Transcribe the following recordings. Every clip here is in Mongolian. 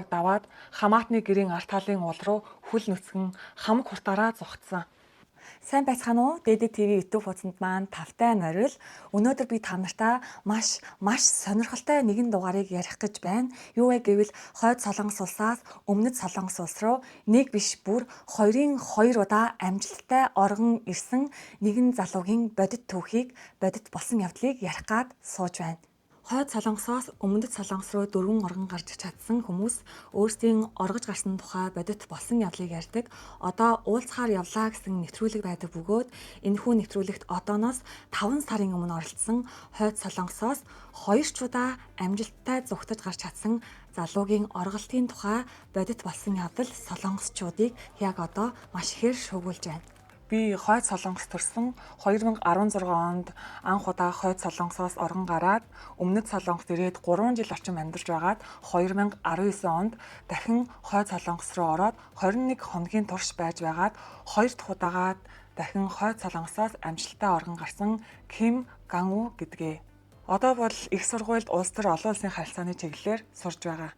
Даваад Хамаатны гэрийн ард талын уул руу хөл нүцгэн хамаг хурдаараа зугтсан. Сайн байцгаана уу? DD TV YouTube хуудсанд маань тавтай морил. Өнөөдөр би та нартай маш маш сонирхолтой нэгэн дугаарыг ярих гэж байна. Юу вэ гэвэл хойд Солонгос улсаас өмнөд Солонгос улс руу нэг биш, бүр хоёрын хоёр удаа амжилттай оргон ирсэн нэгэн залуугийн бодит түүхийг, бодит болсон явдлыг ярих гад сууж байна. Хойд Солонгосоос өмнөд Солонгос руу дөрвөн оргон гарч чадсан хүмүүс өөрсдийн оргож гарсан тухай бодит болсон явдлыг ярьдаг. Одоо уулзахаар явлаа гэсэн нэвтрүүлэг байдаг бөгөөд энэхүү нэвтрүүлэгт одооноос 5 сарын өмнө оролцсон, Хойд Солонгосоос хоёр ч удаа амжилттай зугтаж гарч чадсан залуугийн орголтын тухай бодит болсон явдал солонгосчуудыг яг одоо маш ихээр шүүгүүлж байна. Би Хойд Солонгос төрсөн. 2016 онд анх удаа Хойд Солонгосоос оргон гараад өмнөд Солонгост ирээд 3 жил орчим амьдарч байгаад 2019 онд дахин Хойд Солонгос руу ороод 21 хоногийн турш байж байгаад хоёр дахь удаагаа дахин Хойд Солонгосоос амжилттай оргон гарсан Ким Гангү гэдгээ. Одоо бол их сургуульд улс төр олон улсын харилцааны чиглэлээр сурж байгаа.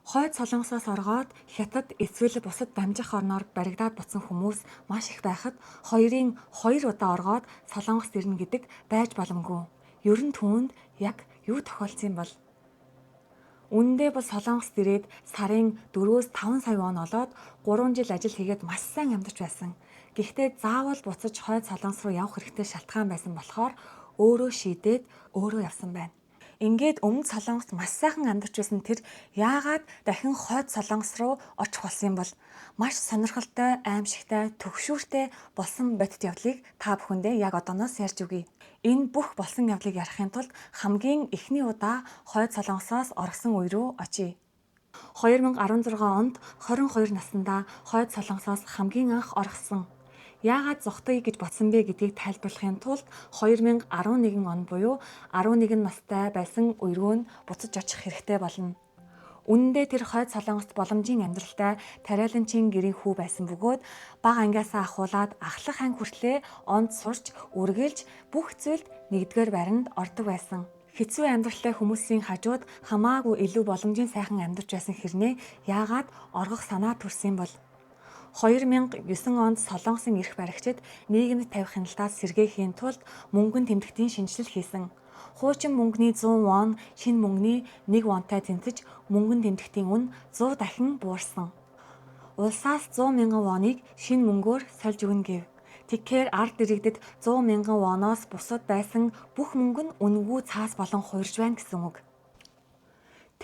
Хойд Солонгосоос оргоод Хятад эсвэл бусад дамжих орноор баригдаад буцсан хүмүүс маш их байхад хоёрын хоёр удаа оргоод Солонгост ирнэ гэдэг байж боломгүй. Ер нь түүнд яг юу тохиолдсон юм бол? Үнэндээ бол Солонгост ирээд сарын 4-5 сая вон олоод 3 жил ажил хийгээд маш сайн амьдарч байсан. Гэхдээ заавал буцаж Хойд Солонгос руу явах хэрэгтэй шалтгаан байсан болохоор өөрөө шийдээд өөрөө явсан байна. Ингээд өмнөд Солонгост маш сайхан амьдарч байсан тэр яагаад дахин Хойд Солонгос руу очих болсон юм бол? Маш сонирхолтой, аймшигтай, төгшүүртэй болсон бодит явдлыг та бүхэндээ яг одооноос ярьж өгье. Энэ бүх болсон явдлыг ярихын тулд хамгийн эхний удаа Хойд Солонгосоос оргосон үе рүү очие. 2016 онд 22 наснда Хойд Солонгосоос хамгийн анх оргосон. Яагаад зугтая гэж бодсон бэ гэдгийг тайлбарлахын тулд 2011 он буюу 11 настай байсан үе рүү нь буцаж очих хэрэгтэй болно. Үнэндээ тэр Хойд Солонгост боломжийн амьдралтай тариаланчийн гэрийн хүү байсан бөгөөд бага ангиасаа ахуулаад ахлах анги хүртлээ онд сурч, үргэлж бүх зүйлд нэгдүгээр байранд ордог байсан. Хэцүү амьдралтай хүмүүсийн хажууд хамаагүй илүү боломжийн сайхан амьдарч байсан хэрнээ яагаад оргох санаа төрсөн бол? 2009 онд Солонгосын эрх баригчид нийгэмд тавих хяналтаас сэргээхийн тулд мөнгөн тэмдэгтийн шинэчлэл хийсэн. Хуучин мөнгөний 100 вон шинэ мөнгөний 1 вонтой тэнцэж, мөнгөн тэмдэгтийн үнэ 100 дахин буурсан. Улсаас 100 мянган воныг шинэ мөнгөөр сольж өгнө гэв. Тэгэхээр ард иргэдэд 100 мянган воноос бусад байсан бүх мөнгө нь үнэгүй цаас болон хуурж байна гэсэн үг.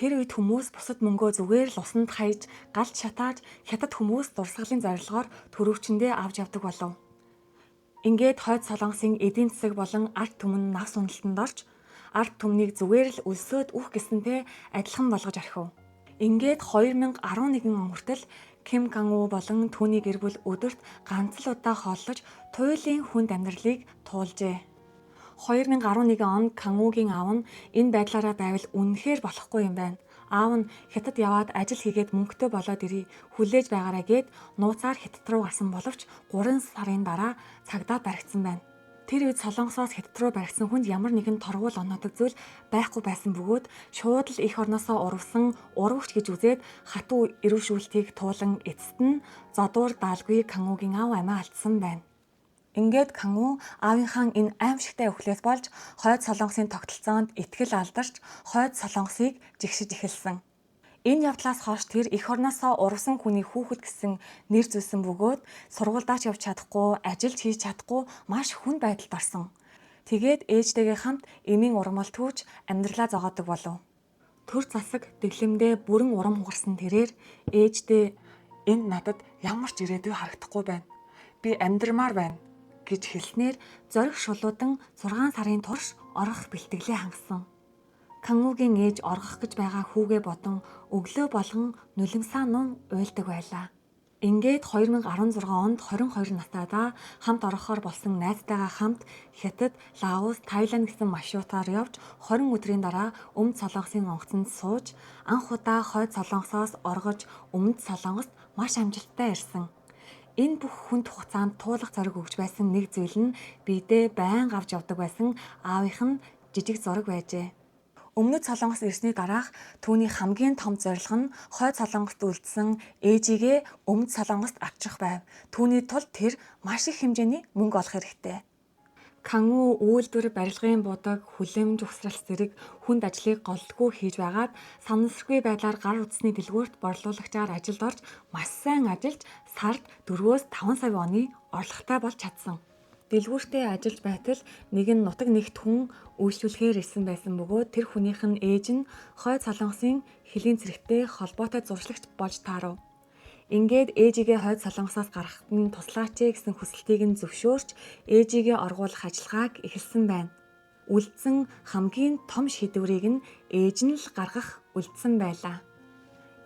Тэр үед хүмүүс бусад мөнгөө зүгээр л усанд хаяж, галд шатааж, хятад хүмүүс дурсгалын зорилгоор төрөвчөндөө авч явдаг болов. Ингээд Хойд Солонгосын эдийн засаг болон ард түмэн навс уналтанд орж, ард түмнийг зүгээр л өлсөөд үх гэсэнтэй адилхан болгож орхив. Ингээд 2011 он хүртэл Ким Кан У болон түүний гэр бүл өдөрт ганц л удаа хооллож туйлын хүнд амьдралыг туулжээ. 2011 онд Кангугийн аав нь энэ байдлаараа байвал үнэхээр болохгүй юм байна. Аав нь Хятад яваад ажил хийгээд мөнгөтэй болоод ирье. Хүлээж байгаарай гээд нууцаар Хятад руу гарсан боловч 3 сарын дараа цагдаа баригдсан байна. Тэр үед Солонгосоос Хятад руу баригдсан хүнд ямар нэгэн торгуул оноодог зүйл байхгүй байсан бөгөөд шууд л эх орноосоо урвсан урвагч гэж үзээд хатуу эрүүшүүлтийг туулан эцэст нь зодуур даалгүй Кангугийн аав амиа алдсан байна. Ингээд Кангу аавынхаа энэ аймшигтай үхлээс болж Хойд Солонгосын тогтолцоонд итгэл алдарч, Хойд Солонгосыг жигшиж эхэлсэн. Энэ явдлаас хойш тэр эх орноосоо урвсан хүний хүүхэд гэсэн нэр зүйсэн бөгөөд сургуульдаа ч явж чадахгүй, ажиллаж хийж чадахгүй маш хүнд байдалд орсон. Тэгээд ээжтэйгээ хамт эмийн ургамал түүж амьдралаа зогоодог болов. Төр засаг дэглэмдээ бүрэн урам хугарсан тэрээр ээждээ "Энэ надад ямар ч ирээдүй харагдахгүй байна. Би амьдрмаар байна" гэж хэлснээр зориг шулуудан 6 сарын турш оргох бэлтгэлээ хангасан. Кангугийн ээж оргох гэж байгаа хүүгээ бодон өглөө болгон нулимсаа нум уйлдаг байлаа. Ингээд 2016 онд 22 настайдаа хамт орохоор болсон найзтайгаа хамт Хятад, Лаос, Таиланд гэсэн маршрутаар явж 20 өдрийн дараа Өмнөд Солонгосын онгоцонд сууж анх удаа Хойд Солонгосоос оргож Өмнөд Солонгост маш амжилттай ирсэн. Энэ бүх хүнд хугацаанд туулах зориг өгч байсан нэг зүйл нь биедээ байнга авч явдаг байсан аавынх нь жижиг зураг байжээ. Өмнөд Солонгос ирсний дараах түүний хамгийн том зорилго нь Хойд Солонгост үлдсэн ээжигээ Өмнөд Солонгост авчрах байв. Түүний тулд тэр маш их хэмжээний мөнгө олох хэрэгтэй. Кангү үйлдвэр, барилгын будаг, хүлэмж, угсралт зэрэг хүнд ажлыг голлгүй хийж байгаад санамсаргүй байдлаар гар утасны дэлгүүрт борлуулагчаар ажилд орж маш сайн ажиллаж сард 4-5 сая воны орлоготой болж чадсан. Дэлгүүртээ ажиллаж байтал нэг нь нутаг нэгт хүн үйлчлүүлэхээр ирсэн байсан бөгөөд тэр хүнийх нь ээж нь Хойд Солонгосын хөлийн цэрэгтэй холбоотой зуршлагч болж таарав. Ингээд ээжигээ Хойд Солонгосоос гаргахад нь туслаач ээ гэсэн хүсэлтийг нь зөвшөөрч ээжигээ оргуулах ажиллагааг эхэлсэн байна. Үлдсэн хамгийн том шийдвэрийг нь ээж нь л гаргах үлдсэн байлаа.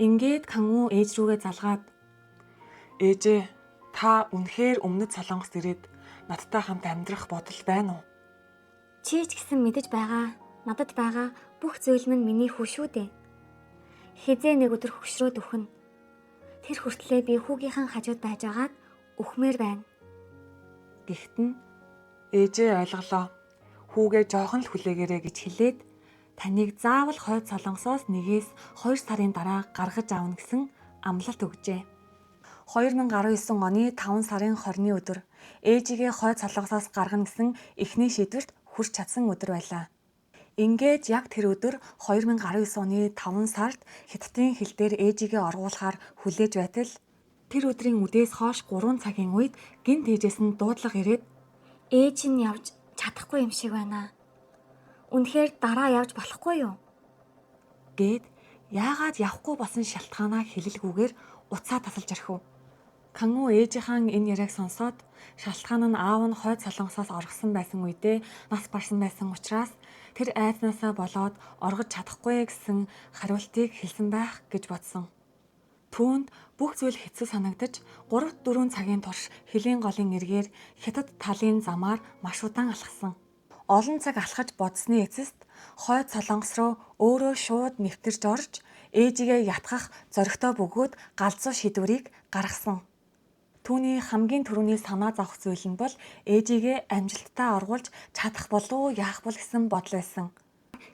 Ингээд Кангү ээж рүүгээ залгаад Ээжээ, та үнэхээр Өмнөд Солонгост ирээд надтай хамт амьдрах бодол байна уу? Чи ч гэсэн мэдэж байгаа, надад байгаа бүх зүйл минь миний хүү шүү дээ. Хизээ нэг өдөр хөгшрөөд үхнэ. Тэр хүртлээ би хүүгийнхэн хажууд байжгаад үхмээр байна. Гэхдээ нь Ээжээ ойлголоо. Хүүгээ жоохон л хүлээгээрэй гэж гэж хэлээд таныг заавал Хойд Солонгосоос 1-2 сарын дараа гаргаж авна гэсэн амлалт өгчээ. 2019 оны 5 сарын 20-ны өдөр ээжигээ Хойд Солонгосоос гаргана гэсэн эхний шийдвэрт хүрч чадсан өдөр байлаа. Ингээд яг тэр өдөр 2019 оны 5 сард Хятадын хил дээр ээжигээ оргуулахаар хүлээж байтал тэр өдрийн үдээс хойш 3 цагийн үед гэнэт ээжээс нь дуудлага ирээд Ээж нь явж чадахгүй юм шиг байна. Үнэхээр дараа явж болохгүй юу? Гээд яагаад явахгүй болсон шалтгаанаа хэлэлгүйгээр уцаа тасалж орхив. Кангү ээжийнхаа энэ яриаг сонсоод шалтгаан нь аав нь Хойд Солонгосоос оргосон байсан үедээ нас барсан байсан учраас тэр айдснаасаа болоод оргож чадахгүй гэсэн хариултыг хэлсэн байх гэж бодсон. Түүнд бүх зүйл хэцүү санагдаж 3-4 цагийн турш хөлийн голын эргээр Хятад талын замаар маш удаан алхсан. Олон цаг алхаж бодсны эцэст Хойд Солонгос руу өөрөө шууд нэвтэрч орж ээжигээ ятгах зоригтой бөгөөд галзуу шийдвэрийг гаргасан. Түүний хамгийн түрүүний санаа зовох зүйл нь бол ээжигээ амжилттай оргуулж чадах болов уу яах бол гэсэн бодол байсан.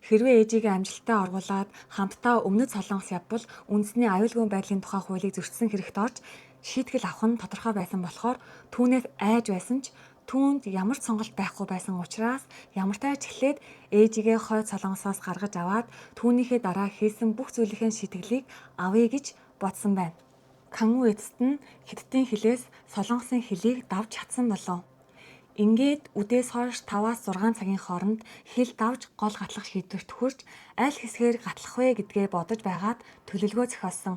Хэрвээ ээжигээ амжилттай оргуулад хамтдаа Өмнөд Солонгос явбал үндэсний аюулгүй байдлын тухай хуулийг зөрчсөн хэрэгт орж шийтгэл авах нь тодорхой байсан болохоор түүнээс айж байсан ч түүнд ямар ч сонголт байхгүй байсан учраас ямартай ч эхлээд ээжигээ Хойд Солонгосоос гаргаж аваад түүнийхээ дараа хийсэн бүх зүйлийнхээ шийтгэлийг авъя гэж бодсон байна. Кангү эцэст нь Хятадын хилээс Солонгосын хилийг давж чадсан болов. Ингээд үдээс хойш 5-6 цагийн хооронд хил давж гол гатлах шийдвэрт хүрч аль хэсгээр гатлах вэ гэдгээ бодож байгаад төлөвлөгөө зохиосон.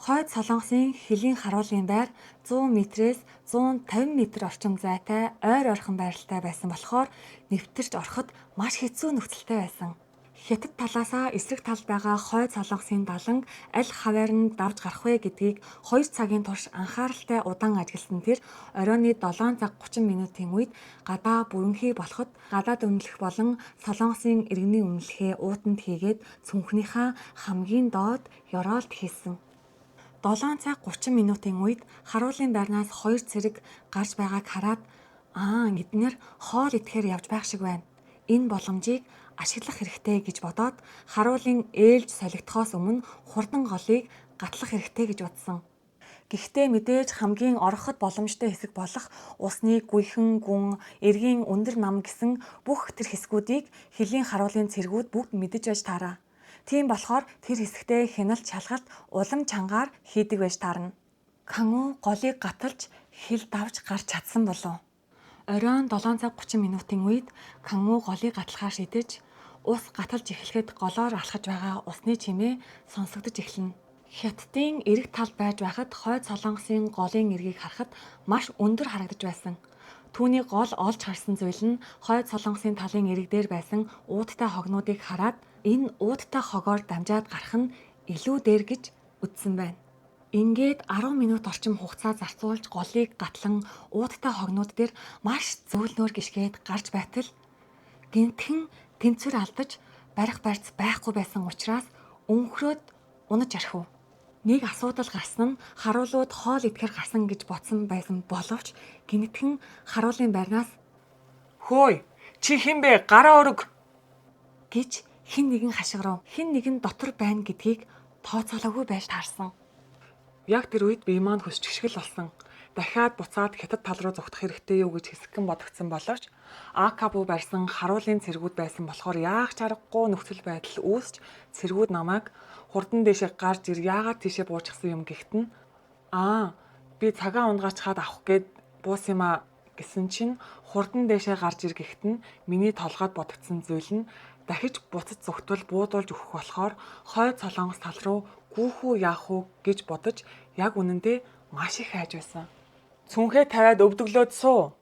Хойд Солонгосын хөлийн харуулын байр 100 метрээс 150 метр орчим зайтай ойр ойрхон байралтай байсан болохоор нэвтэрч ороход маш хэцүү нөхцөлтэй байсан. Хятад талаасаа эсрэг талд байгаа Хойд Солонгосын даланг аль хаваар нь давж гарах вэ гэдгийг 2 цагийн турш анхааралтай удаан ажигласан тэр оройн 7 цаг 30 минутын үед гадаа бүрэнхий болоход гадаад үнэлэх болон Солонгосын иргэний үнэлэхээ уутанд хийгээд цүнхнийхээ хамгийн доод ёроолд хийсэн. 7 цаг 30 минутын үед харуулын байрнаас 2 цэрэг гарч байгааг хараад аа эднэр хоол идэхээр явж байх шиг байна. Энэ боломжийг ашиглах хэрэгтэй гэж бодоод харуулын ээлж солигдохоос өмнө хурдан голыг гатлах хэрэгтэй гэж бодсон. Гэхдээ мэдээж хамгийн ороход боломжтой хэсэг болох усны гүйхэн гүн, эргийн өндөр нам гэсэн бүх тэр хэсгүүдийг хөлийн харуулын цэргүүд бүгд мэдэж байж таараа. Тийм болохоор тэр хэсэгтээ хяналт шалгалт улам чангаар хийдэг байж таарна. Кангү голыг гаталж хил давж гарч чадсан болов. Оройн 7 цаг 30 минутын үед Кангү голыг гатлахаар шийдэж ус гаталж эхлэхэд голоор алхаж байгаа усны чимээ сонсогдож эхэлнэ. Хятадын эрэг талд байж байхад Хойд Солонгосын голын эргийг харахад маш өндөр харагдаж байсан. Түүний гол олж харсан зүйл нь Хойд Солонгосын талын эрэг дээр байсан ууттай хогнуудыг хараад энэ ууттай хогоор дамжаад гарах нь илүү дээр гэж үзсэн байна. Ингээд 10 минут орчим хугацаа зарцуулж голыг гатлан ууттай хогнууд дээр маш зөөлнөөр гишгээд гарч байтал гэнэтхэн тэнцвэр алдаж барих барьц байхгүй байсан учраас өнхрөөд унаж орхив. Нэг асуудал гарсан нь харуулууд хоол идэхээр гарсан гэж бодсон байсан боловч гэнэтхэн харуулын байрнаас Хөөе, чи хэн бэ? Гараа өрг гэж Хэн нэгэн хашгирав. Хэн нэгэн дотор байна гэдгийг тооцоолоогүй байж таарсан. Яг тэр үед бие маань хөсчих шиг л болсон. Дахиад буцаад хятад тал руу зугтах хэрэгтэй юу гэж хэсэгхэн бодогдсон боловч АК буу барьсан харуулын цэргүүд байсан болохоор яах ч аргагүй нөхцөл байдал үүсч цэргүүд намайг хурдан дээшээ гарч ир, яагаад тийшээ буучсан юм гэхэд нь аа би цагаан унгаачихаад авах гээд буусан юм а гэсэн чинь хурдан дээшээ гарч ир гэхэд нь миний толгойд бодогдсон зүйл нь дахиж буцаж зугтвал буудуулж өгөх болохоор хойд Солонгос тал руу гүүх үү яах уу гэж бодож яг үнэндээ маш их айж байсан. Цүнхээ тавиад өвдөглөөд суу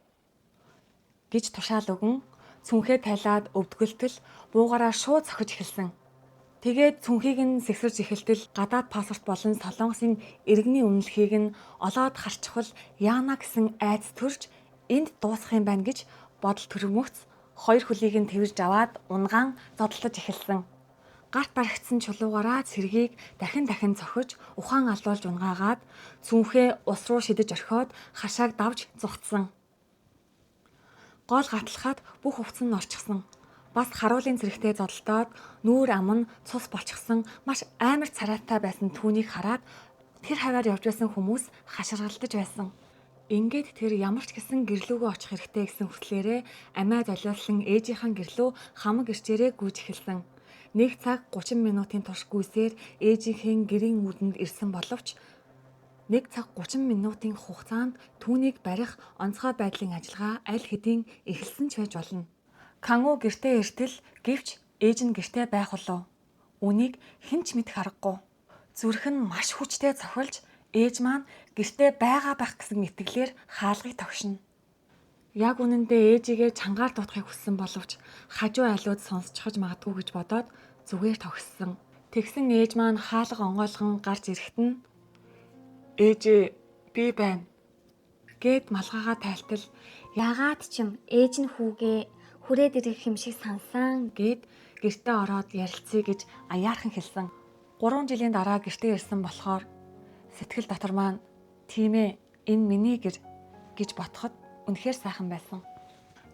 гэж тушаал өгөн цүнхээ тайлаад өвдгөлтөл буугаараа шууд цохиж эхэлсэн. Тэгээд цүнхийг нь сэгсэрж эхэлтэл гадаад паспорт болон Солонгосын иргэний үнэлэхийг нь олоод харчихвал яана гэсэн айдас төрж энд дуусах юм байна гэж бодол төрмөгц хоёр хөлийг нь тэрж аваад унгаан зодолдож эхэлсэн. Гарт баригдсан чулуугаараа цэргийг дахин дахин цохиж ухаан алдуулж унгаагаад цүнхээ ус руу шидэж орхиод хашааг давж зугтсан. Гол гатлахад бүх хувцас нь орчихсон. Бас харуулын цэрэгтэй зодолдоод нүүр ам нь цус болчихсон маш амар царайтай байсан түүнийг хараад тэр хаваар явж байсан хүмүүс хаширгалдаж байсан. Ингээд тэр ямар ч гэсэн гэрлүүгөө очих хэрэгтэй гэсэн хүслээрээ амиа золиослон ээжийнхэн гэрлүү хамаг эрчээрээ гүйж эхэлсэн. 1 цаг 30 минутын турш гүйсээр ээжийнхээ гэрийн үүдэнд ирсэн боловч 1 цаг 30 минутын хугацаанд түүнийг барих онцгой байдлын ажиллагаа аль хэдийн эхэлсэн ч байж болно. Кангу гэртээ эртэл гэвч ээж нь гэртээ байх болов. Үүнийг хэн ч мэдэх аргагүй. Зүрх нь маш хүчтэй цохилж ээж маань гэртээ байгаа байх гэсэн итгэлээр хаалгыг тогшино. Яг үнэндээ ээжигээ чангаар дуудахыг хүссэн боловч хажуу айлууд сонсчихож магадгүй гэж бодоод зүгээр тогссон. Тэгсэн ээж маань хаалга онгойлгон гарч ирэхэд нь ээжээ би байна гээд малгайгаа тайлтал Ягаад ч юм ээж нь хүүгээ хүрээд ирэх юм шиг сансан. гээд гэртээ ороод ярилцъя гэж аяархан хэлсэн. 3 жилийн дараа гэртээ ирсэн болохоор сэтгэл дотор маань тийм ээ энэ миний гэр гэж ботход үнэхээр сайхан байсан.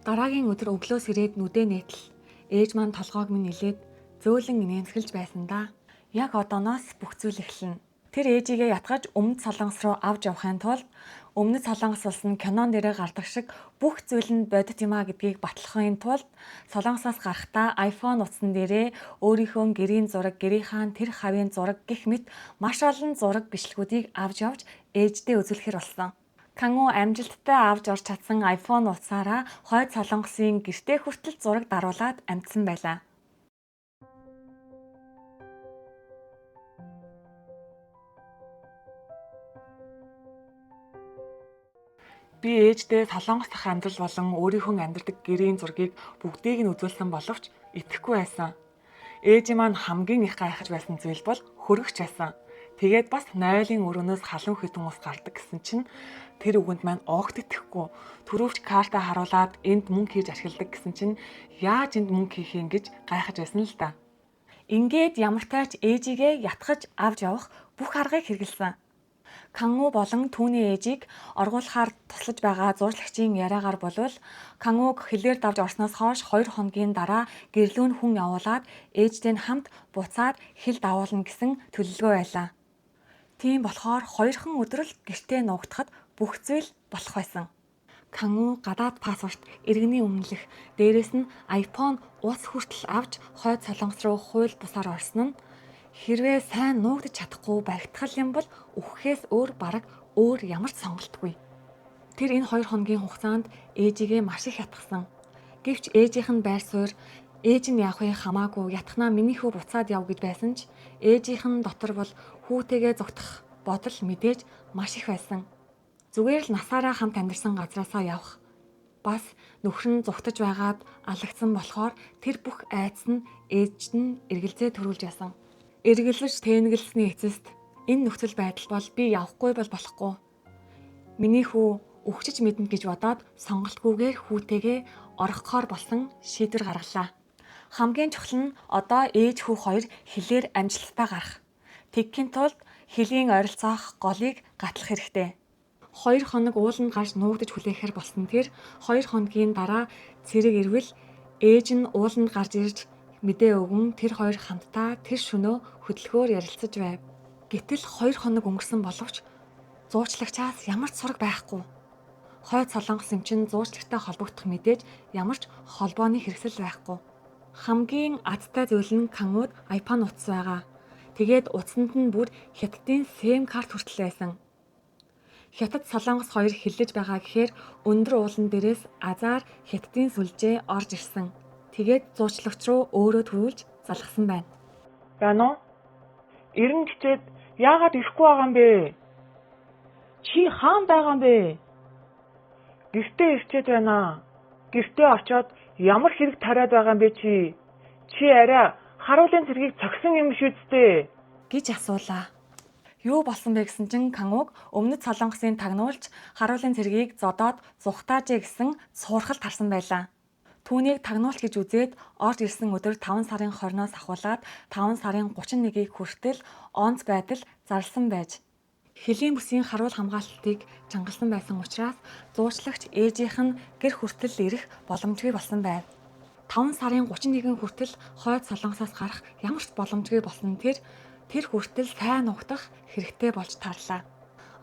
Дараагийн өдөр өглөөс ирээд нүдэ нээтэл ээж маань толгойг минь илээд зөөлөн инээмсэглэж байсан да. Яг одооноос бүх зүйл эхэлнэ. Тэр ээжигээ ятгаж Өмнөд Солонгос руу авч явахын тулд Өмнөд Солонгос улс нь кинон дээрээ гардаг шиг бүх зүйл нь бодит юм а гэдгийг батлахын тулд Солонгосоос гарахдаа iPhone утсан дээрээ өөрийнхөө гэрийн зураг, гэрийнхаа тэр хавийн зураг гэх мэт маш олон зураг бичлэгүүдийг авч явж ээждээ үзүүлэхэр болсон. Кангу амжилттай авч орж чадсан iPhone утсаараа хойд Солонгосын гэртээ хүртэл зураг даруулаад амжсан байлаа. Би ээждээ Солонгос дахь амьдрал болон өөрийнхөө амьдардаг гэрийн зургийг бүгдийг нь үзүүлсэн боловч итгэхгүй байсан. Ээж маань хамгийн их гайхаж байсан зүйл бол хөргөч байсан. Тэгээд бас нойлын өрөөнөөс халуун хитэн ус гардаг гэсэн чинь тэр үгэнд маань огт итгэхгүй. Төрөвч карта харуулад энд мөнгө хийж ашигладаг гэсэн чинь яаж энд мөнгө хийх юм гэж гайхаж байсан л да. Ингээд ямартай ч ээжигээ ятгаж авч явах бүх аргыг хэрэглэсэн. Кангу болон түүний ээжийг оргуулахаар туслаж байгаа зуурлагчийн яриагаар болвол Кангуг хилээр давж орсноос хойш 2 хоногийн дараа гэрлүү нь хүн явуулаад ээжтэй нь хамт буцаад хил давуулна гэсэн төлөвлөгөө байлаа. Тийм болохоор 2хан өдөр л гэртээ нуугдахад бүх зүйл болох байсан. Кангу гадаад паспорт, иргэний өмнөлөх, дээрээс нь iPhone утас хүртэл авч хойд Солонгос руу хууль бусаар орсон нь хэрвээ сайн нуугдаж чадахгүй баригдах юм бол үхэхээс өөр бараг өөр ямар ч сонголтгүй. Тэр энэ 2 хоногийн хугацаанд ээжигээ маш их ятгсан. Гэвч ээжийнх нь байр суурь ээж нь яах вэ хамаагүй ятгахнаа миний хүү буцаад яв гэж байсан ч ээжийнх нь дотор бол хүүтэйгээ зугтах бодол мэдээж маш их байсан. Зүгээр л насаараа хамт амьдарсан газраасаа явах. Бас нөхөр нь зугтаж байгаад алагдсан болохоор тэр бүх айдас нь ээжд нь эргэлзээ төрүүлж ясан. Эргэлзэж тэнэгэлсний эцэст энэ нөхцөл байдал бол би явахгүй бол болохгүй. Миний хүү үхчиж мэднэ гэж бодоод сонголтгүйгээр хүүтэйгээ орохгоор болсон шийдвэр гаргалаа. Хамгийн чухал нь одоо ээж хүү хоёр хилээр амжилттай гарах. Тэгхийн тулд хөлийн ойролцоох голыг гатлах хэрэгтэй. 2 хоног ууланд гарч нуугдаж хүлээхээр болсон тэр 2 хоногийн дараа цэрэг ирвэл ээж нь ууланд гарч ирж Мэдээ өгөн тэр хоёр хамтдаа тэр шөнөө хөдөлгөөр ярилцаж байв. Гэтэл 2 хоног өнгөрсөн боловч зуучлагчаас ямар ч сураг байхгүй. Хойд Солонгос эмчин зуучлагтай холбогдох мэдээж ямар ч холбооны хэрэгсэл байхгүй. Хамгийн азтай зүйл нь Кангууд iPhone утас байгаа. Тэгээд утсанд нь бүр Хятадын SIM карт хүртэл байсан. Хятад Солонгос хоёр хиллэж байгаа гэхээр өндөр уулан дээрээс азаар Хятадын сүлжээ орж ирсэн. Тэгээд зуучлагч руу өөрөө төрүүлж залгасан байна. Байна уу? Ирнэ гэчээд яагаад ирэхгүй байгаа юм бэ? Чи хаан байгаа юм бэ? Гэртээ ирчээд байна. Гэртээ очоод ямар хэрэг тариад байгаа юм бэ чи? Чи арай харуулын цэргийг цогсон юм шүү дээ. Гэж асуулаа. Юу болсон бэ гэсэн чинь Кангуг өмнөд Солонгосын тагнуулж харуулын цэргийг зодоод зугтаажээ гэсэн суурхал тарсан байлаа. Түүнийг тагнуулч гэж үзээд орж ирсэн өдөр 5 сарын 20-оос ахуулаад 5 сарын 31-ийг хүртэл онц байдал зарласан байж. Хөлийн бүсийн харуул хамгаалалтыг чангалсан байсан учраас зуучлагч ээжийнх нь гэр хүртэл ирэх боломжгүй болсон байв. 5 сарын 31 хүртэл хойд Солонгосоос гарах ямар ч боломжгүй болсон тэр тэр хүртэл сайн угтах хэрэгтэй болж таарлаа.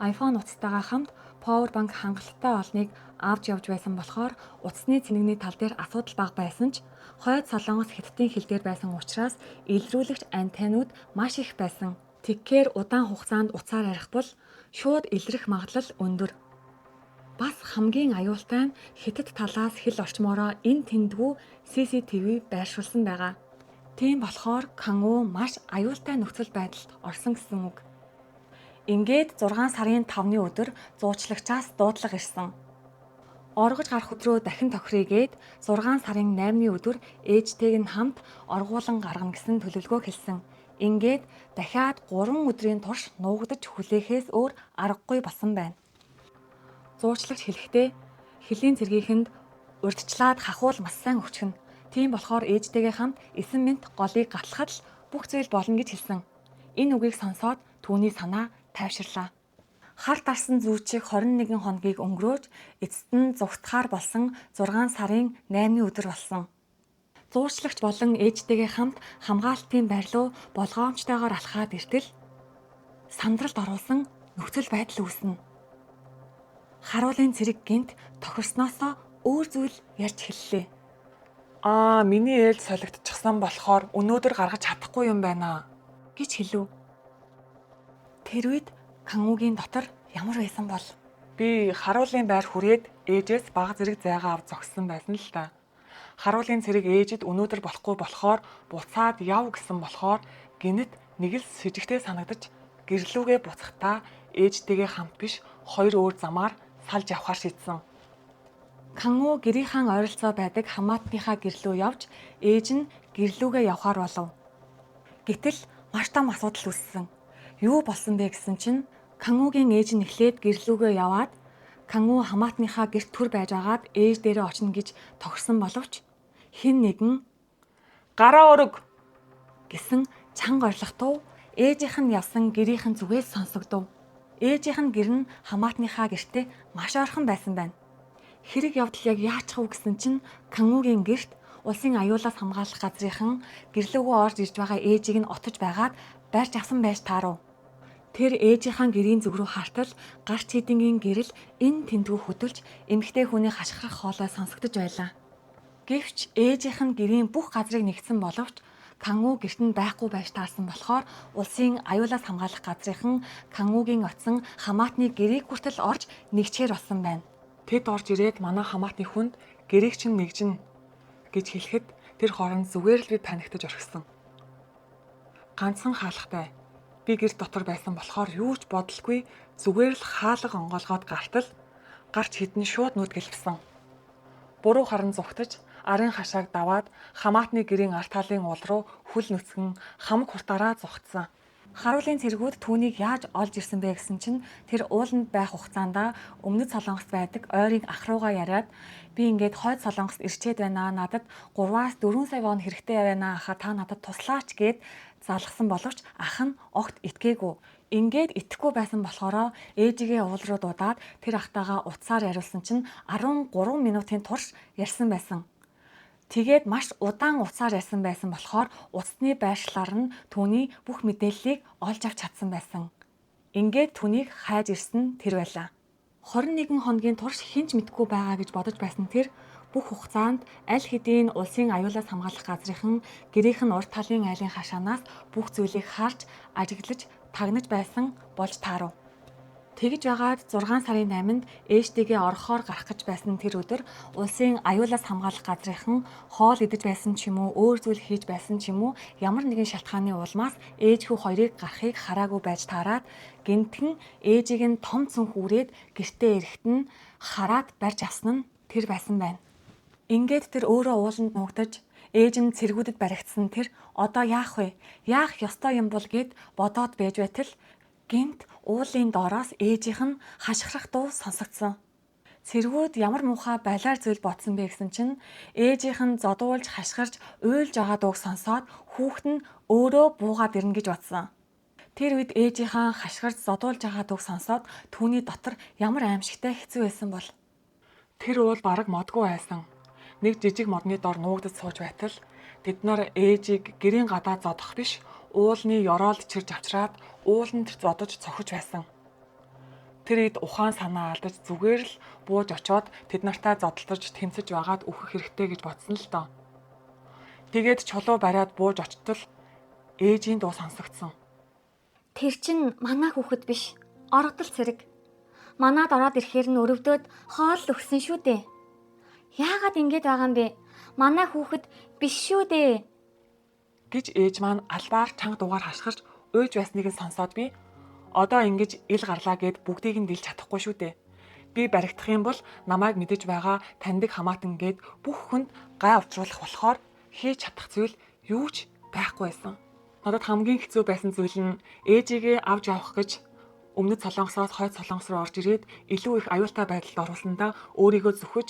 iPhone утастайгаа хамт power bank хангалттай олныг авч явж байсан болохоор утасны цэнэгний тал дээр асуудал бага байсан ч хойд Солонгос Хятадын хил дээр байсан учраас илрүүлэгч антеннууд маш их байсан. Тэгэхээр удаан хугацаанд утсаар ярих бол шууд илрэх магадлал өндөр. Бас хамгийн аюултай нь Хятад талаас хил орчмоороо энэ тэндгүү CCTV байршуулсан байгаа. Тийм болохоор Кангу маш аюултай нөхцөл байдалд орсон гэсэн үг. Ингээд 6 сарын 5-ны өдөр зуучлагчаас дуудлага ирсэн. Оргож гарах өдрөө дахин тохиръё гээд 6 сарын 8-ны өдөр ээжтэйг нь хамт оргуулан гаргана гэсэн төлөвлөгөө хэлсэн. Ингээд дахиад 3 өдрийн турш нуугдаж хүлээхээс өөр аргагүй болсон байна. Зуучлагч хэлэхдээ хөлийн цэргийнхэнд урьдчилаад хахуул маш сайн өвчгөнө. Тийм болохоор ээжтэйгээ хамт 9 минут голыг гатлахад л бүх зүйл болно гэж хэлсэн. Энэ үгийг сонсоод түүний санаа тайвширлаа. Хар дарсан зүүчиг 21 хоногийг өнгөрөөж эцэст нь зугтахаар болсон 6 сарын 8-ны өдөр болсон. Зуучлагч болон ээжтэйгээ хамт хамгаалтын байр руу болгоомжтойгоор алхаад иртэл сандралд оруулсан нөхцөл байдал үүснэ. Харуулын цэрэг гинт тохирсноосоо өөр зүйл ярьж эхэллээ. Аа, миний ээлж солигдчихсан болохоор өнөөдөр гаргаж чадахгүй юм байна. Гэж хэлв. Тэр үед Кангугийн дотор ямар байсан бол? Би харуулын байр хүрээд ээжээс бага зэрэг зайгаа ав зогссон байсан л та. Харуулын цэрэг ээжид өнөөдөр болохгүй болохоор буцаад яв гэсэн болохоор гинэт нэг л сэжигтэй санагдаж гэрлүүгээ буцахтаа ээжтэйгээ хамт биш хоёр өөр замаар салж явахаар шийдсэн. Кангу гэрийнхаа ойролцоо байдаг хамаатныхаа гэрлүү явж ээж нь гэрлүүгээ явахаар болов. Гэтэл маш том асуудал үүссэн. Юу болсон бэ гэсэн чинь Кангугийн ээж нь эхлээд гэрлүүгээ яваад Кангу хамаатныхаа гэрт түр байж агаад ээж дээрээ очино гэж тохирсон боловч хэн нэгэн Гараа өрөг гэсэн чанга орилготов ээжийнх нь явсан гэрийнх нь зүгээс сонсогдов. Ээжийнх нь гэр нь хамаатныхаа гэртээ маш ойрхон байсан байна. Хэрэг явдал яг яачих вэ гэсэн чинь Кангугийн гэрт улсын аюулаас хамгаалах газрынхан гэрлүүгөө орж ирж байгаа ээжийг нь отож байгаад барьж авсан байж таарав. Тэр ээжийнхаа гэрийн зүг рүү хартал гарч хэдингийн гэрэл энэ тэндгүү хөдөлж эмэгтэй хүний хашгирах хоолой сонсогдож байлаа. Гэвч ээжийнх нь гэрийн бүх газрыг нэгтсэн боловч Кангу гэрт нь байхгүй байж таарсан болохоор улсын аюулаас хамгаалах газрынхан Кангугийн очсон хамаатны гэрийг хүртэл орж нэгчээр болсон байна. Тэд орж ирээд манай хамаатны хүнд гэрийг чинь нэгжинэ гэж хэлэхэд тэр хооронд зүгээр л би паниктаж орхисон. Ганцхан хаалгатай. Би гэр дотор байсан болохоор юу ч бодолгүй зүгээр л хаалга онгоолгоод гартал гарч хідэн шууд нүд гэлбсэн. Буруу харан зугтаж арын хашааг даваад хамаатны гэрийн арт талын уул руу хөл нүцгэн хамаг хурдаараа зугтсан. Харуулын цэргүүд түүнийг яаж олж ирсэн бэ гэсэн чинь тэр ууланд байх хугацаанд өмнөд Солонгост байдаг ойрын ах руугаа яриад би ингээд хойд Солонгост ирчээд байна. Надад 3-аас 4 сая вон хэрэгтэй байна. Ахаа та надад туслаач гэд залгасан боловч ах нь огт итгээгүй. Ингээд итгэхгүй байсан болохоор ээжигээ уул руу дуудаад тэр ахтайгаа утсаар яриулсан чинь 13 минутын турш ярьсан байсан. Тэгээд маш удаан утсаар ярьсан байсан болохоор утасны байршлаар нь түүний бүх мэдээллийг олж авч чадсан байсан. Ингээд түүнийг хайж ирсэн тэр байлаа. 21 хоногийн турш хэн ч мэдэхгүй байгаа гэж бодож байсан тэр бүх хугацаанд аль хэдийн улсын аюулаас хамгаалах газрынхан гэрийнх нь урд талын айлын хашаанаас бүх зүйлийг харж, ажиглаж, тагнаж байсан болж таарав. Тэгж байгаад 6 сарын 8-нд ээжтэйгээ орохоор гарах гэж байсан тэр өдөр улсын аюулаас хамгаалах газрынхан хоол идэж байсан ч юм уу, өөр зүйл хийж байсан ч юм уу, ямар нэгэн шалтгааны улмаас ээж хүү хоёрыг гарахыг хараагүй байж таарад гэнэтхэн ээжийг нь том цүнх үрээд гэртээ ирэхэд нь хараад барьж авсан нь тэр байсан байна. Ингээд тэр өөрөө ууланд нуугдаж ээж нь цэргүүдэд баригдсан тэр одоо яах вэ? Яах ёстой юм бол гэд бодоод байж байтал гэнэт уулын доороос ээжийнх нь хашгирах дуу сонсогдсон. Цэргүүд ямар муухай балиар зүйл бодсон бэ гэсэн чинь ээжийнх нь зодуулж хашгирч уйлж байгаа дууг сонсоод хүүхэд нь өөрөө буугаад ирнэ гэж бодсон. Тэр үед ээжийнхээ хашгирч зодуулж байгаа дууг сонсоод түүний дотор ямар аймшигтай хэцүү байсан бол. Тэр уул бараг модгүй байсан. Нэг жижиг модны дор нуугдаж сууж байтал тэд нар ээжийг гэрийн гадаа зодох биш уулны ёроолд чирж авчраад ууланд зодож цохиж байсан. Тэр үед ухаан санаа алдаж зүгээр л бууж очоод тэд нартай зодолдож тэмцэж байгаад үхэх хэрэгтэй гэж бодсон л доо. Тэгээд чулуу бариад бууж очтол ээжийн дуу сонсогдсон. Тэр чинь манай хүүхэд биш. Оргодол цэрэг. Манад ороод ирэхээр нь өрөвдөөд хоол өгсөн шүү дээ. Яагаад ингэж байгаа юм бэ? Манай хүүхэд биш шүү дээ. Гэж ээж маань албаар чанга дуугаар хашгирч уйж байсныг нь сонсоод би одоо ингэж ил гарлаа гэд бүгдийг нь дэлж чадахгүй шүү дээ. Би баригдах юм бол намайг мэдэж байгаа таньдаг хамаатан гэд бүх хүнд гай учруулах болохоор хийж чадах зүйл юу ч байхгүй байсан. Надад хамгийн хэцүү байсан зүйл нь ээжигээ авч явах гэж өмнөд Солонгосоос хойд Солонгос руу орж ирээд илүү их аюултай байдалд оруулсандаа өөрийгөө зүхэж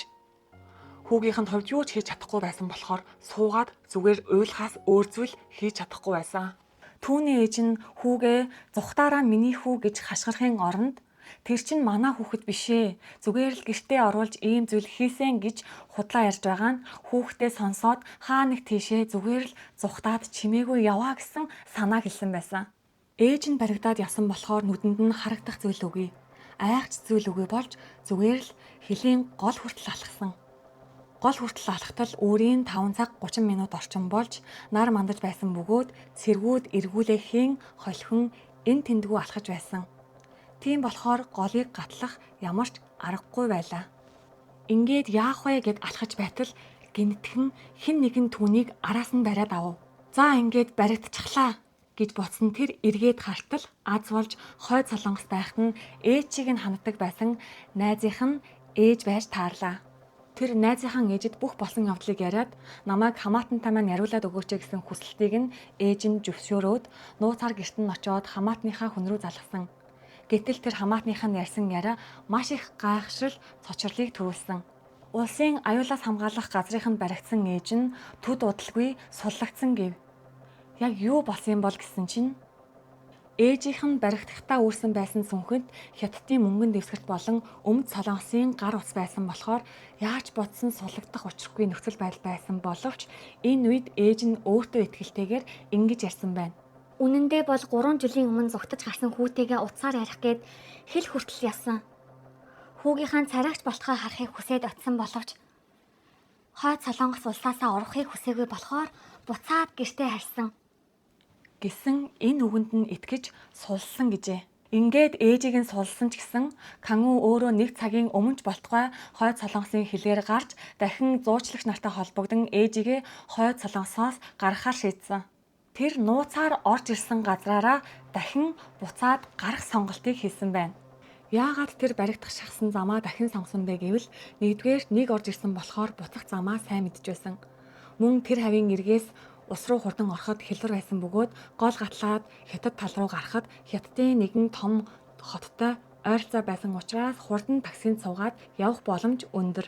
хүүгийнх нь хувьд юу ч хийж чадахгүй байсан болохоор суугаад зүгээр уйлахаас өөр зүйл хийж чадахгүй байсан. Түүний ээж нь хүүгээ зугтаараа миний хүү гэж хашгирахын оронд тэр чинь манай хүүхэд биш ээ. Зүгээр л гэртээ оруулж ийм зүйл хийсэн гэж худлаа ярьж байгаа нь хүүхдээ сонсоод хаа нэг тийшээ зүгээр л зугтаад чимээгүй яваа гэсэн санаа хэлсэн байсан. Ээж нь баригдаад явсан болохоор нүдэнд нь харагдах зүйл үгүй. Айхч зүйл үгүй болж зүгээр л хөлийн гол хүртэл алхсан. Гол хүртэл алхтал өөрийн 5 цаг 30 минут орчим болж нар мандаж байсан бөгөөд цэргүүд эргүүлэхийн холихон эн тэндгүү алхаж байсан. Тийм болохоор голыг гатлах ямар ч аргагүй байлаа. Ингээд яах вэ гэд алхаж байтал гэнэтхэн хэн нэгэн түүнийг араас нь бариад авав. За ингээд баригдчихлаа гэж бодсон тэр эргээд хартал аз болж хойд Солонгос байхад нь ээжийг нь ханддаг байсан найзынх нь ээж байж таарлаа. Тэр найзынхаа ээжид бүх болсон явдлыг яриад намайг хамаатантай маань яриулаад өгөөч гэсэн хүсэлтийг нь ээж нь зөвшөөрөөд нууцаар гэрт нь очиод хамаатныхаа хүн рүү залгасан. Гэтэл тэр хамаатных нь ярьсан яриа маш их гайхшрал цочрлыг төрүүлсэн. Улсын аюулаас хамгаалах газрынханд баригдсан ээж нь төд удалгүй суллагдсан гэв. Яг юу болсон юм бол гэсэн чинь ээжийнх нь баригдахдаа үүрсэн байсан сүнхэнд Хятадын мөнгөн дэвсгэрт болон Өмнөд Солонгосын гар утас байсан болохоор яаж бодсон суллагдах учиргүй нөхцөл байдал байсан боловч энэ үед ээж нь өөртөө итгэлтэйгээр ингэж ярьсан байна. Үнэндээ бол 3 жилийн өмнө зугтаж гарсан хүүтэйгээ утсаар ярих гээд хэл хүртэл ясан. Хүүгийнхаа царайгч болтгой харахыг хүсээд очисон боловч хойд Солонгос улсаасаа урахыг хүсээгүй болохоор буцаад гэртээ харьсан. Гэсэн энэ үгэнд нь итгэж суллсан гэжээ. Ингээд ээжийг нь суллсан ч гэсэн Кангу өөрөө нэг цагийн өмнө ч болтугай хойд Солонгосын хэлээр гарч дахин зуучлагч нартай холбогдон ээжигээ хойд Солонгосоос гаргахаар шийдсэн. Тэр нууцаар орж ирсэн газраараа дахин буцаад гарах сонголтыг хийсэн байна. Яагаад тэр баригдах шахсан замаа дахин сонгосон бэ гэвэл нэгдүгээр нэг орж ирсэн болохоор буцах замаа сайн мэдж байсан. Мөн тэр хавийн эргээс ус руу хурдан ороход хялбар байсан бөгөөд гол гатлаад хятад тал руу гарахад хятадын нэгэн том хоттой ойролцоо байсан учраас хурдан таксинд суугаад явах боломж өндөр.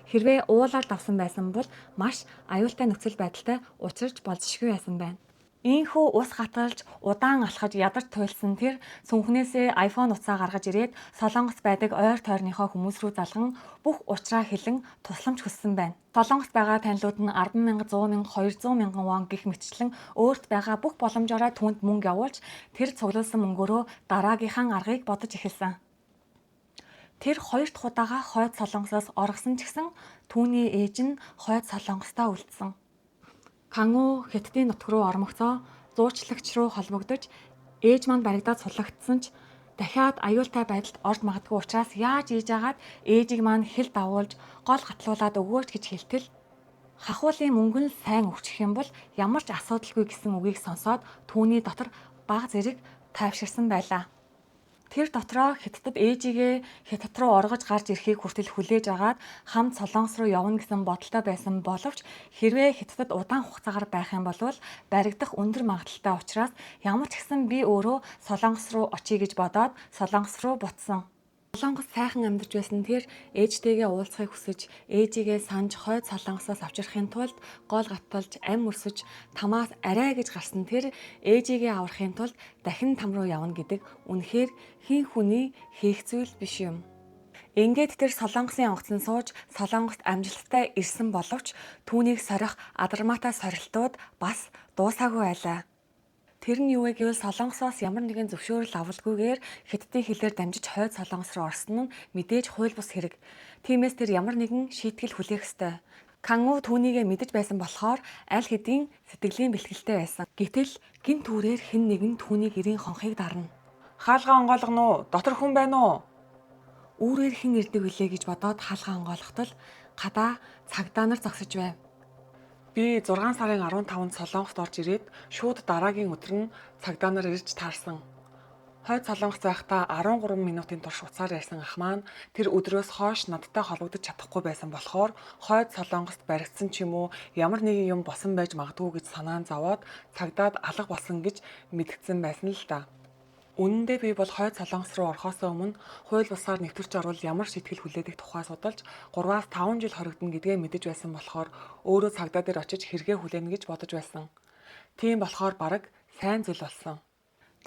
Хэрвээ уулаар давсан байсан бол маш аюултай нөхцөл байдалтай учирч болзошгүй байсан байна. Ийхүү ус гаталж удаан алхаж ядарч туйлсан тэр сүнхнээсээ iPhone утсаа гаргаж ирээд Солонгост байдаг ойр тойрныхоо хүмүүс рүү залган бүх учраа хэлэн тусламж хүссэн байна. Солонгост байгаа танилуд нь 10 мянга, 100 мянга, 200 мянган вон гэх мэтчлэн өөрт байгаа бүх боломжоороо түүнд мөнгө явуулж тэр цуглуулсан мөнгөөрөө дараагийнхаа аргыг бодож эхэлсэн. Тэр хоёр дахь удаага хойд Солонгосоос оргосон ч гэсэн түүний ээж нь хойд Солонгостоо үлдсэн. Кангу Хятадын нутг руу ормогцоо зуучлагч руу холбогдож ээж маань баригдаад суллагдсан ч дахиад аюултай байдалд орж магадгүй учраас яаж ийж агаад ээжийг маань хэл давуулж гол гатлуулад өгөөч гэж хэлтэл хахуулын мөнгө нь сайн өгчих юм бол ямар ч асуудалгүй гэсэн үгийг сонсоод түүний дотор баг зэрэг тайвширсан байлаа. Тэр дотроо Хятадд ээжигээ Хятад руу оргож гарч ирэхийг хүртэл хүлээж агаад хамт Солонгос руу явна гэсэн бодолтой байсан боловч хэрвээ Хятадд удаан хугацаагаар байх юм бол баригдах өндөр магадлалтай учраас ямар ч гэсэн би өөрөө Солонгос руу очие гэж бодоод Солонгос руу буцсан. Солонгос сайхан амьдарч байсан тэр ээжтэйгээ уулзахыг хүсэж, ээжигээ санаж хойд Солонгосоос авчрахын тулд гол гатталж, ам өрсөж, тамаас арай гэж гарсан тэр ээжигээ аврахын тулд дахин там руу явна гэдэг үнэхээр хэн хүний хийх зүйл биш юм. Ингээд тэр Солонгосын онгоцон сууж Солонгост амжилттай ирсэн боловч түүнийг сорих адармаатай сорилтууд бас дуусаагүй байлаа. Тэр нь юу вэ гэвэл Солонгосоос ямар нэгэн зөвшөөрөл авалгүйгээр Хятадын хэлээр дамжиж хойд Солонгос руу орсон нь мэдээж хууль бус хэрэг. Тиймээс тэр ямар нэгэн шийтгэл хүлээх ёстой. Кангу түүнийгээ мэдэж байсан болохоор аль хэдийн сэтгэлийн бэлтгэлтэй байсан. Гэтэл гин түүрээр хэн нэгэн түүнийг эрийн хонхыг дарна. Хаалгаа онгойлгоно уу? Дотор хүн байна уу? Үүрээр хэн ирдэг вүлээ гэж бодоод хаалгаа онгойлгохтол гадаа цагдаа нар зогсож байв. Би 6 сарын 15-нд Солонгост орж ирээд шууд дараагийн өдөр нь цагдаа нар ирж таарсан. Хойд Солонгос байхдаа 13 минутын турш утсаар ярьсан ах маань тэр өдрөөс хойш надтай холбогдож чадахгүй байсан болохоор хойд Солонгост баригдсан ч юм уу ямар нэгэн юм босон байж магадгүй гэж санаан зовоод цагдаад алга болсон гэж мэдгдсэн байсан л да. Үнэн дээр би бол хойд Солонгос руу орохоос өмнө хууль бусаар нэвтэрч орвол ямар шийтгэл хүлээдэг тухай судалж 3-5 жил хоригдоно гэдгээ мэдэж байсан болохоор өөрөө цагдаа дээр очиж хэрэгээ хүлээнэ гэж бодож байсан. Тийм болохоор бараг сайн зүйл болсон.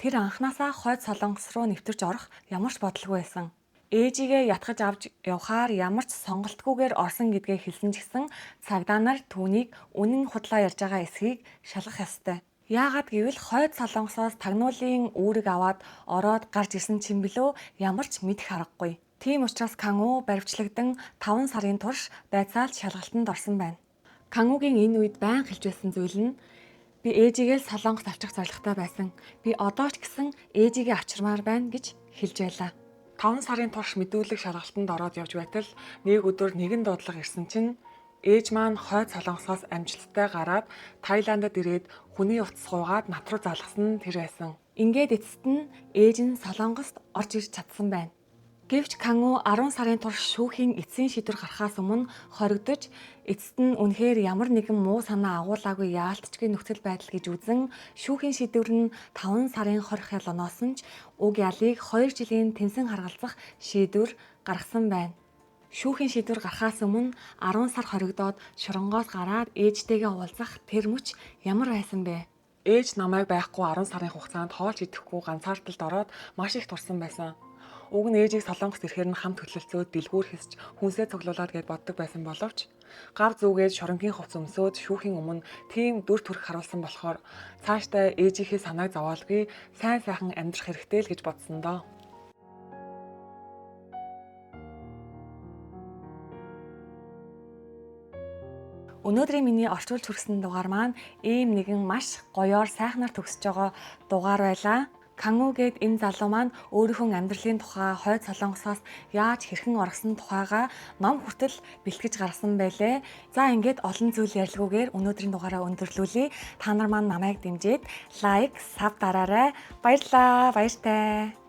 Тэр анханасаа хойд Солонгос руу нэвтэрч орох ямар ч бодлого байсан. Ээжигээ ятгаж авч явхаар ямар ч сонголтгүйгээр орсон гэдгээ хэлсэн ч гэсэн цагдаа нар түүнийг үнэн худлаа ярьж байгаа эсхийг шалгах ёстой. Яагаад гэвэл хойд Солонгосоос тагнуулын үүрэг аваад ороод гарч ирсэн чинь билүү ямар ч мэдэх аргагүй. Тийм учраас Кангу баривчлагдан 5 сарын турш байцаалт шалгалтанд орсон байна. Кангугийн энэ үед байн хэлж байсан зүйл нь би ээжигээ л Солонгост авчих зорилготой байсан. Би одоо ч гэсэн ээжигээ авчирмаар байна гэж хэлж байлаа. 5 сарын турш мэдүүлэг шалгалтанд ороод явж байтал нэг өдөр нэгэн дуудлага ирсэн чинь ээж маань хойд Солонгосоос амжилттай гараад Таиландд ирээд хүний утас суугаад над руу залгасан нь тэр байсан. Ингээд эцэст нь ээж нь Солонгост орж ирж чадсан байна. Гэвч Кангу 10 сарын турш шүүхийн эцсийн шийдвэр гарахаас өмнө хоригдож эцэст нь үнэхээр ямар нэгэн муу санаа агуулаагүй яалтчгүй нөхцөл байдал гэж үзэн шүүхийн шийдвэр нь 5 сарын 20 ялоноосон ч уг ялыг 2 жилийн тэнсэн харгалзах шийдвэр гаргасан байна. Шүүхийн шийдвэр гарахаас өмнө 10 сар хоригдоод шоронгоос гараад ээжтэйгээ уулзах тэр мөч ямар байсан бэ? Ээж намайг байхгүй 10 сарын хугацаанд хоол ч идэхгүй ганцаардалд ороод маш их турсан байсан. Уг нь ээжийг Солонгост ирэхээр нь хамт хөтөлцөөд дэлгүүр хэсч хүнсээ цуглуулад гэд боддог байсан боловч гав зүгээд шоронгийн хувц өмсөөд шүүхийн өмнө тийм дүр төрх харуулсан болохоор цаашдаа ээжийнхээ санааг зовоолгүй сайн сайхан амьдрах хэрэгтэй л гэж бодсон доо. Өнөөдрийн миний орчуулж хүргэсэн дугаар маань ийм нэгэн маш гоёор сайхнаар төгсөж байгаа дугаар байлаа. Кангу гээд энэ залуу маань өөрийнхөө амьдралын тухай хойд Солонгосоос яаж хэрхэн оргосон тухайгаа ном хүртэл бэлтгэж гаргасан байлээ. За ингээд олон зүйл ярилгүйгээр өнөөдрийн дугаараа өндөрлүүлье. Та нар маань намайг дэмжиж лайк, саб дараарай. Баярлалаа. Баяртай.